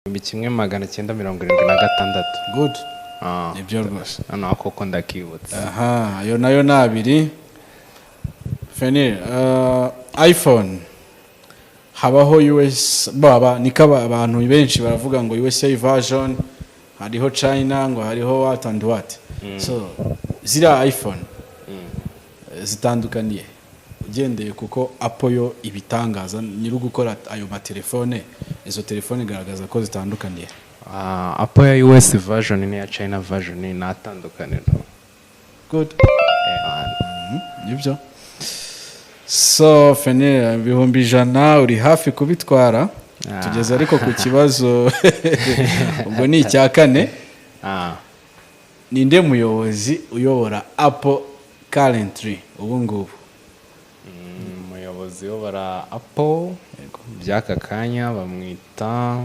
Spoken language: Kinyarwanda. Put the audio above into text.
1976. Good. Ah. Nibyo rwose. Noneho koko ndakibutse. Aha, ayo nayo ni abiri. Fenir, iPhone habaho US, baba niko abantu benshi baravuga ngo USA version, hariho China, ngo hariho what and what. So ziriya iPhone zitandukaniye ugendeye kuko Apple yo ibitangaza, nyiri gukora ayo matelefone, izo telefone igaragaza ko zitandukaniye? Ah, Apple ya US version n'iya China version ni atandukaniro. Good. Nibyo. So Fenir, 100,000 uri hafi kubitwara. Ah. Tugeze ariko ku kibazo, ubwo ni icya kane. Ninde muyobozi uyobora Apple currently, ubu ngubu? Umuyobozi uyobora Apple by'aka kanya bamwita